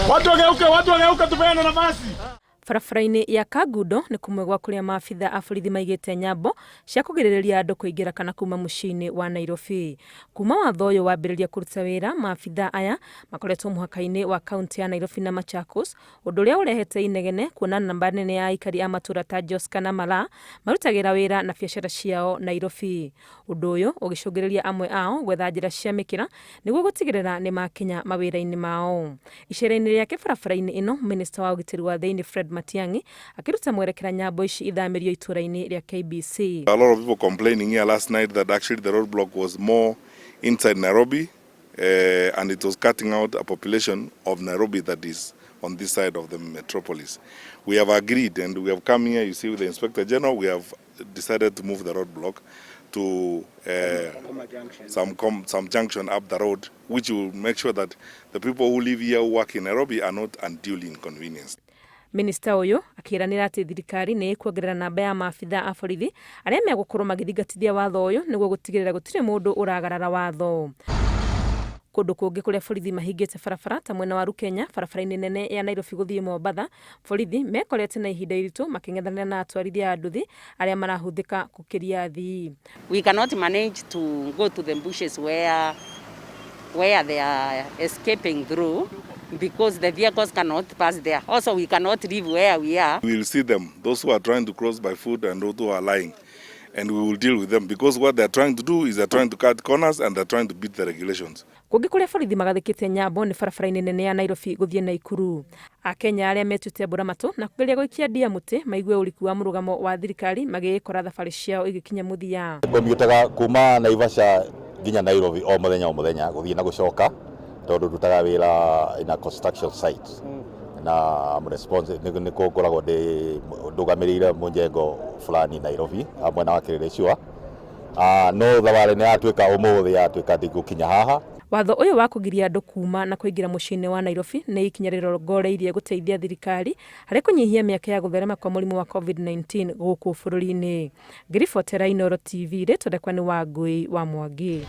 Watu wageuke, watu wageuke, tupeane nafasi. Barabara-inĩ ya Kangundo nĩ kũmwe gwa kũrĩa maabitha a borithi maigĩte nyambo cia kũgirĩrĩria andũ kũingĩra kana kuma mũciĩ-inĩ wa Nairobi. Kuma watho ũyũ wambĩrĩria kũruta wĩra, maabitha aya makoretwo mũhaka-inĩ wa kaunti ya Nairobi na Machakos, ũndũ ũrĩa ũrehete inegene kuona namba nene ya aikari a matũũra ta Joska na Malaa marutagĩra wĩra na biacara ciao Nairobi. Ũndũ ũyũ ũgĩcũngĩrĩria amwe ao gwetha njĩra cia mĩkĩra nĩguo gũtigĩrĩra nĩ makinya mawĩra-inĩ mao. Icera-inĩ rĩake barabara-inĩ ĩno, Minista wa ũgitĩri wa thĩinĩ Fred Matiang'i akĩruta mwerekera nyambo ici ithamĩrio itũũra-inĩ rĩa KBC. A lot of people complaining here last night that actually the roadblock was more inside Nairobi and it was cutting out a population of Nairobi that is on this side of the metropolis. We have agreed and we have come here, you see, with the Inspector General, we have decided to move the roadblock to some junction up the road, which will make sure that the people who live here who work in Nairobi are not unduly inconvenienced. Minista ũyũ akĩranĩra atĩ thirikari nĩ ĩkuongerera namba ya maabitha a borithi arĩa megũkorwo magĩthingatithia watho ũyũ nĩguo gũtigĩrĩra gũtirĩ mũndũ ũragarara watho. Kũndũ kũngĩ kũrĩa borithi mahingĩte barabara ta mwena wa Rukenya barabara-inĩ nene ya Nairobi gũthiĩ Mombatha, borithi mekorete na ihinda iritũ makĩng'ethanĩra na atwarithia a nduthi arĩa marahũthĩka gũkĩria athii. We cannot manage to go to the bushes where they are escaping through because the vehicles cannot pass there. Also, we cannot leave where we are. We will see them, those who are trying to cross by foot and those who are lying, and we will deal with them because what they're trying to do is they're trying to cut corners and they're trying to beat the regulations. Kũngĩ kũrĩa borithi magathĩkĩte nyambo nĩ barabara-inĩ nene ya Nairobi gũthiĩ Naikuru. Akenya arĩa metuĩte mbũramatũ na kũgeria gũikia ndia mũtĩ maigue ũriku wa mũrũgamo wa thirikari magĩĩkora thabarĩ ciao igĩkinya mũthia. Ngomutaga kuma Naivasha nginya Nairobi o muthenya o muthenya, guthii na gucoka, tondu ndutaga wira in a construction site na I'm responsible, nĩ ngoragwo ndĩ ndũgamĩrĩire mũjengo fulani Nairobi mwena wa Kileleshwa. No thabarĩ nĩ yatuĩka ũmũthĩ yatuĩka ndingũkinya haha. Watho ũyũ wa kũgiria andũ kuma na kũingĩra mũciĩ-inĩ wa Nairobi nĩ ikinya rĩrongoreirie gũteithia thirikari harĩ kũnyihia mĩeke ya gũtherema kwa mũrimũ wa COVID-19 gũkũ bũrũri-inĩ. Ngĩribotera Inooro TV, rĩtwa rĩakwa nĩ Wangũi wa Mwangi.